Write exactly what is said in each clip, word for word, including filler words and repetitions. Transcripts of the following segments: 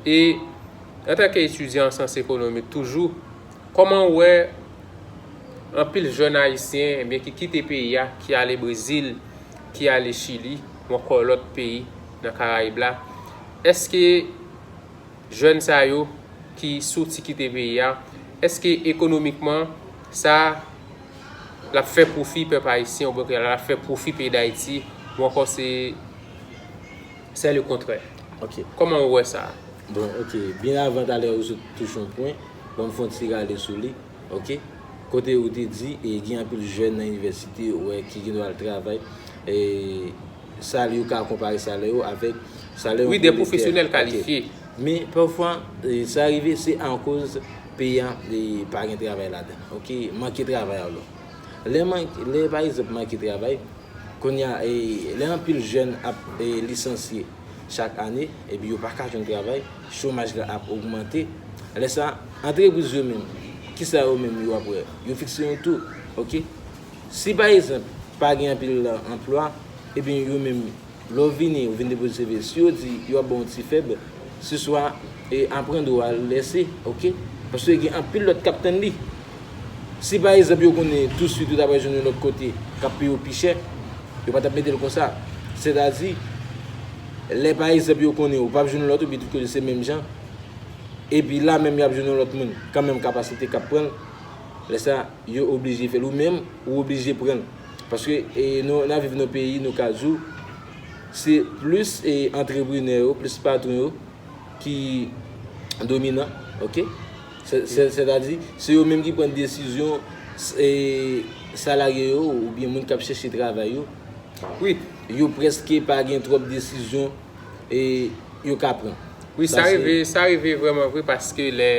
E antanke etidyan an syans ekonomik toujou, kòman w wè anpil jèn ayisyen, ebyen, ki kite peyi a, ki ale Brezil, ki ale Chili, ou ankò lòt peyi nan Karayib la, èske jèn sa yo ki soti kite peyi a, èske ekonomikman sa l ap fè pwofi pèp ayisyen, oubyen l ap fè pwofi peyi Dayiti, ou ankò se, se le kontrè? Ok. Kòman w wè sa? Bon, ok. Byen avan talè ou sot touche yon pwen, ban m fè yon ti rale sou li. Ok. Kote ou te di, e gen anpil jèn nan inivèsite, ou wè, ki gen dwa al travay. E salè, yo ka konpare salè yo avèk salè yon Wi, de pwoletè. Pwofesyonèl Ok. Kalifye. Men pafwa, e, sa rive, se akoz peyi a, e, pa gen travay ladan. Ok, manke travay alò. Lè, mank, lè pa egzanp, manke travay, kounye a, e, lè anpil jèn ap, e, lisansye chak ane, epi yo pa ka jwenn travay, chomaj la ap ogmante. Lè sa, antrepriz yo menm, kisa yo menm yo ap wè? Yo fikse yon to, ok? Si pa egzanp, pa gen anpil anplwa, ebyen yo menm, lè w vini, ou vin depoze C V, si yo di yo ap ba w yon ti fèb, se swa, e, aprann ou al lèse, ok? Paske gen anpil lòt k ap tann li. Si pa egzanp yo konnen touswit ou ta pral jwenn yon lòt kote k ap peye w pi chè, yo pa t ap mete l konsa. Sètadi, lè pa egzanp yo konnen ou p ap jwenn lòt, epi tout kote se menm jan, epi la menm y ap jwenn yon lòt moun, kanmenm k ap aksepte, k ap pran l, lè sa, yo oblije fè l. Ou menm, ou oblije pran l. Paske, e, nou, n ap viv nan peyi, nou ka di w, se plis, e, antreprenè yo, plis patwon yo ki dominan, ok? Se- se- Sètadi, se yo menm ki pran desizyon, e, salarye yo oubyen moun k ap chèche travay yo. Wi. Yo prèske pa gen twòp desizyon, e, yo ka pran. Wi, sa rive, sa rive vrèman vre, paske lè,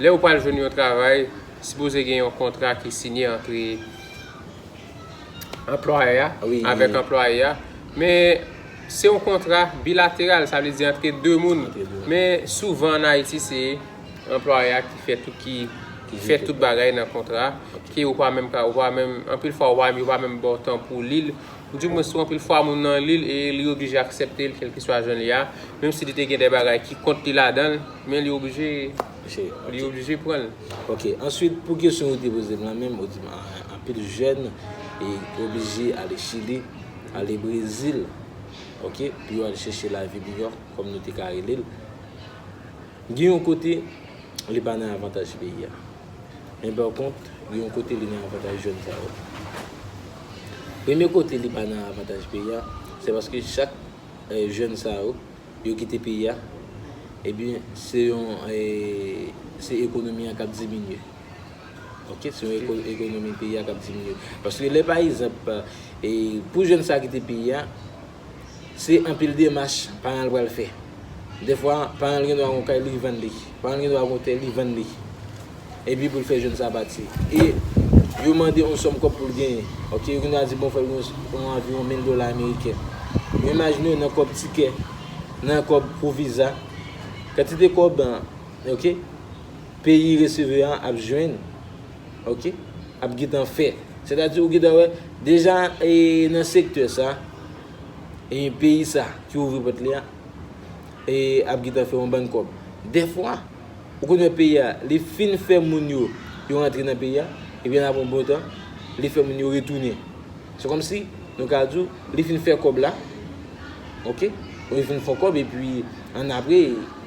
lè ou pral jwenn yon travay, sipoze gen yon kontra ki sinye antre anplwayè a Wi. Avèk anplwaye a. Men se yon kontra bilateral, sa vle di antre de moun. Antre de moun. Men souvan ann Ayiti, se anplwayè a ki fè tout, ki, ki fè tout bagay nan kontra, ke ou pa menm ka, ou pa menm, anpil fwa ou pa, yo pa menm ba w tan pou w li l. Ou di mwen sou anpil fwa moun nan li l e li oblije aksepte l, kèlkeswa jan li a, menm si li te gen de bagay ki kont li ladan l, men li oblije, Se- li oblije pran l. Ok, answit, pou kesyon ou te poze m lan menm, ou di m, a- anpil jèn e oblije ale Chili, ale Brezil, ok, pou yo al chèche lavi miyò, kòm nou te ka rele l. Gen yon kote, li pa nan avantaj peyi a. Men pa kont, gen yon kote, li nan avantaj jèn sa yo. Premye kote, li pa nan avantaj peyi a, se paske chak, e, jèn sa yo, yo kite peyi a, ebyen, se yon, e, se ekonomi an k ap diminye. Ok, se yon eko- ekonomi peyi a k ap diminye. Paske lè, pa egzanp, e, pou jèn sa kite peyi a, se anpil demach paran l pral fè. Dèfwa, paran l gen dwa gon kay, li vann li. Paran l gen dwa gon tè, li vann li. Epi pou l fè jèn sa pati. E yo mande yon sòm kòb pou l genyen. Ok, yo gen dwa di, bon, fò l gen yon anviwon mil dola ameriken. Yo imajine w nan kòb tikè, nan kòb pou viza. Kantite kòb, ok, peyi resevwa a ap jwenn, ok, ap gentan fè. Sètadi, ou gentan wè, deja, e, nan sektè sa, e, peyi sa ki ouvri pòt li a, e, ap gentan fè yon bann kòb. Dèfwa, ou konn wè peyi a, li fin fè moun yo, yo rantre nan peyi a, epi ann apre yon bon tan, li fè moun yo retounen. Se kòmsi, nou ka di w, li fin fè kòb la, ok, li fin fè kòb, epi annapre,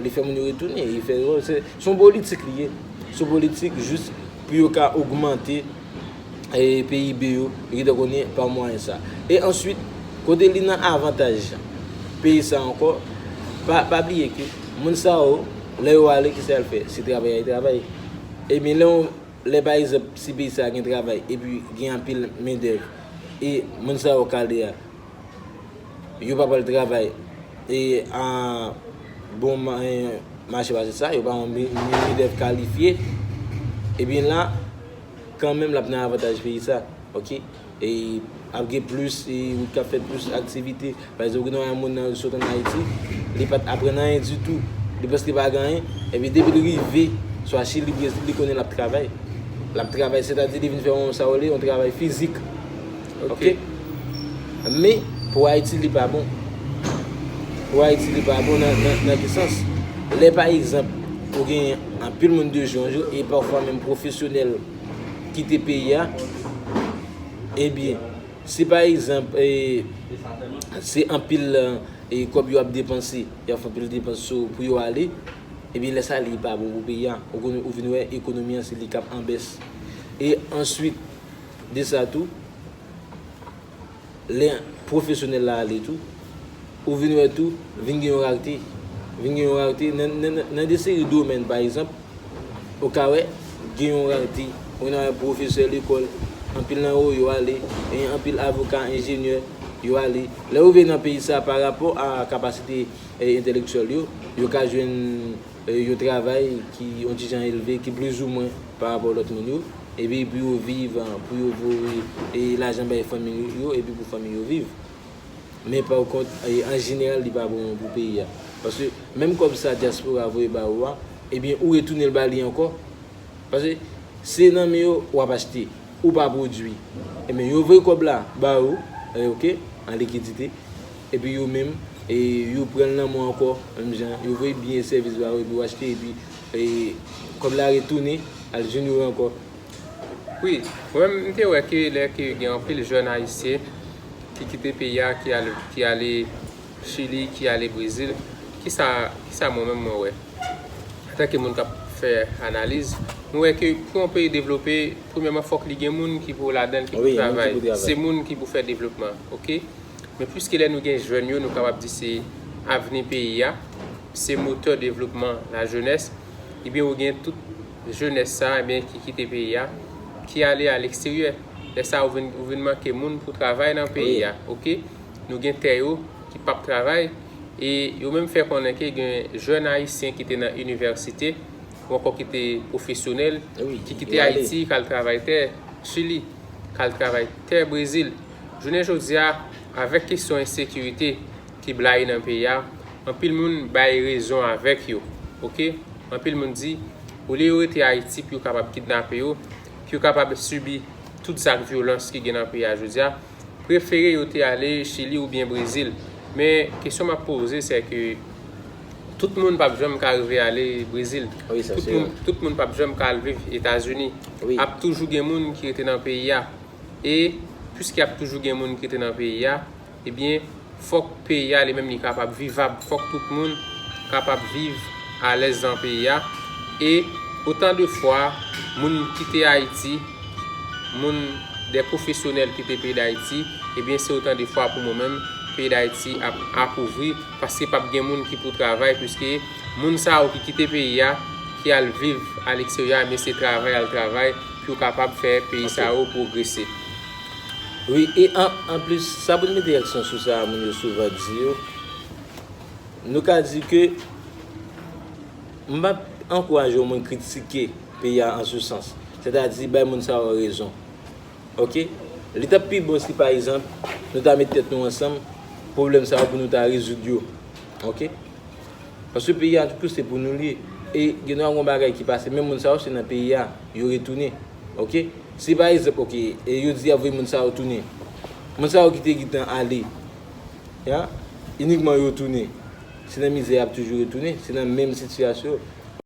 li fè moun yo retounen, li fè, se se yon politik li ye. Se yon politik jis pou yo ka ogmante, e, P I B yo, yo gentan konnen pa mwayen sa. E answit, kote li nan avantaj peyi sa ankò, pa, pa bliye ke moun sa yo, lè yo ale, kisa y al fè? Se travay y al travay. Ebyen, lè yon, lè pa egzanp, si peyi sa gen travay, epi gen anpil mendèv, e moun sa yo k ale a, yo pa pral travay, e a bon ma- e, mache pase sa, yo pa yon mi- mi- mendèv kalifye, ebyen la, kanmenm, l ap nan avantaj peyi sa, ok? E ap gen plis, e, wout k ap fè plis aktivite. Pa egzanp, gen yon moun nan sot ann Ayiti, li pa t aprann anyen ditou, li prèske pa gen anyen, epi depi l rive, swa Chili, Brezil, li konnen l ap travay. L ap travay, sètadi li vin fè yon, sa yo rele yon travay fizik. Ok. Men, pou Ayiti, li pa bon. Pou Ayiti, li pa bon nan, nan, nan ki sans? Lè pa egzanp, ou gen anpil moun de jwenn yo, e pafwa menm pwofesyonèl kite peyi a, ebyen, si pa egzanp, e, se anpil, e, kòb yo ap depanse, y ap fè anpil depans sou, pou yo ale, ebyen, lè sa li pa bon pou peyi a. Ou konnen, ou vin wè ekonomi an se li k ap an bès. E answit de sa tou, lè pwofesyonèl la ale tou, ou vin wè tou, vin gen yon rarite. Vin gen yon rarite nan, nan, nan de seri domèn, pa egzanp, ou ka wè, gen yon rarite. Ou nan wè pwofesè lekòl, anpil nan yo, yo ale, e anpil avoka, enjenyè, yo ale. Lè yo vin nan peyi sa, pa rapò a kapasite, e, entèlektyèl yo, yo ka jwenn, e, yon travay ki yon ti jan elve, ki plizoumwen pa rapò lòt moun yo, epi pou yo viv, pou yo voye, e, lajan bay fanmi yo, epi pou fanmi yo viv. Men pa kont, e, an jeneral, li pa bon pou peyi a. Paske menm kòb sa dyaspora voye ba ou a, ebyen, ou retounen l ba li ankò. Paske se nan men yo w ap achte, ou pa pwodui. Ebyen, yo voye kòb la ba ou, e, oke, an likidite, epi yo menm, e, yo pran l nan men w ankò, menm jan, yo voye byen e sèvis ba ou, epi w achte, epi, e, kòb la retounen, al jwenn yo ankò. Wi, mwen menm, m te wè ke lè ke gen anpil jèn ayisyen ki kite peyi a, ki ale, ki ale Chili, ki ale Brezil, kisa, kisa mwen menm mwen wè? Antanke moun k ap fè analiz, mwen wè ke pou yon peyi devlope, premyèman, fòk li gen moun ki pou ladan l, ki pou Wi, moun ki travay. pou travay. Se moun ki pou fè devlopman, oke? Men pliske lè nou gen jèn yo, nou kapab di se avni peyi a, se motè devlopman lajenès, ebyen, ou gen tout jenès sa, ebyen, ki kite peyi a, ki ale a leksteryè. Lè sa, ou vin, ou vin manke moun pou travay nan peyi Wi. a, oke? Nou gen tè yo ki p ap travay, e yo menm fè konnen ke gen jèn ayisyen ki te nan inivèsite, ou ankò ki te pwofesyonèl, Wi, ki kite yo ale. Ayiti, k al travay tè Chili, k al travay tè Brezil. Jounen jodi a, avèk kesyon ensekirite ki blayi nan peyi a, anpil moun bay rezon avèk yo, oke? Anpil moun di, olye yo rete Ayiti pou yo kapab kidnape yo, pou yo kapab sibi tout zak vyolans ki gen nan peyi a jodi a, prefere yo te ale Chili oubyen Brezil. Men, kesyon m ap poze, se ke tout moun p ap janm ka rive ale Brezil. Wi, sa Tout se moun, vre. tout moun p ap janm ka al viv Etazini. Wi. Ap toujou gen moun ki rete nan peyi a. E, piske ap toujou gen moun ki rete nan peyi a, ebyen, fòk peyi a li menm li kapab vivab. Fòk tout moun kapab viv alèz nan peyi a. E otan de fwa moun kite Ayiti, moun, de pwofesyonèl kite peyi Dayiti, ebyen, se otan de fwa pou mwen menm, peyi Dayiti ap apouvri, paske p ap gen moun ki pou travay, piske moun sa yo ki kite peyi a, ki al viv aleksteryè a, men se travay al travay pou yo kapab fè peyi Ok. sa yo pwogrese. Wi, e an, anplis, sa pou n mete aksan sou sa, moun yo souvan di yo, nou ka di ke m p ap ankouraje yon moun kritike peyi a an se sans, sètadi bay moun sa yo rezon. Oke? Li t ap pi bon si, pa egzanp, nou ta met tèt nou ansanm, pwoblèm sa yo pou nou ta rezoud yo. Oke? Paske peyi a tou se pou nou li ye. E gen dwa gen yon bagay ki pase, men moun sa yo se nan peyi a yo retounen. Oke? Si pa egzanp, oke, e yo di y ap voye moun sa yo tounen. Moun sa yo ki te gentan ale, ya, inikman yo tounen. Se nan mizè y ap toujou retounen, se nan menm sitiyasyon.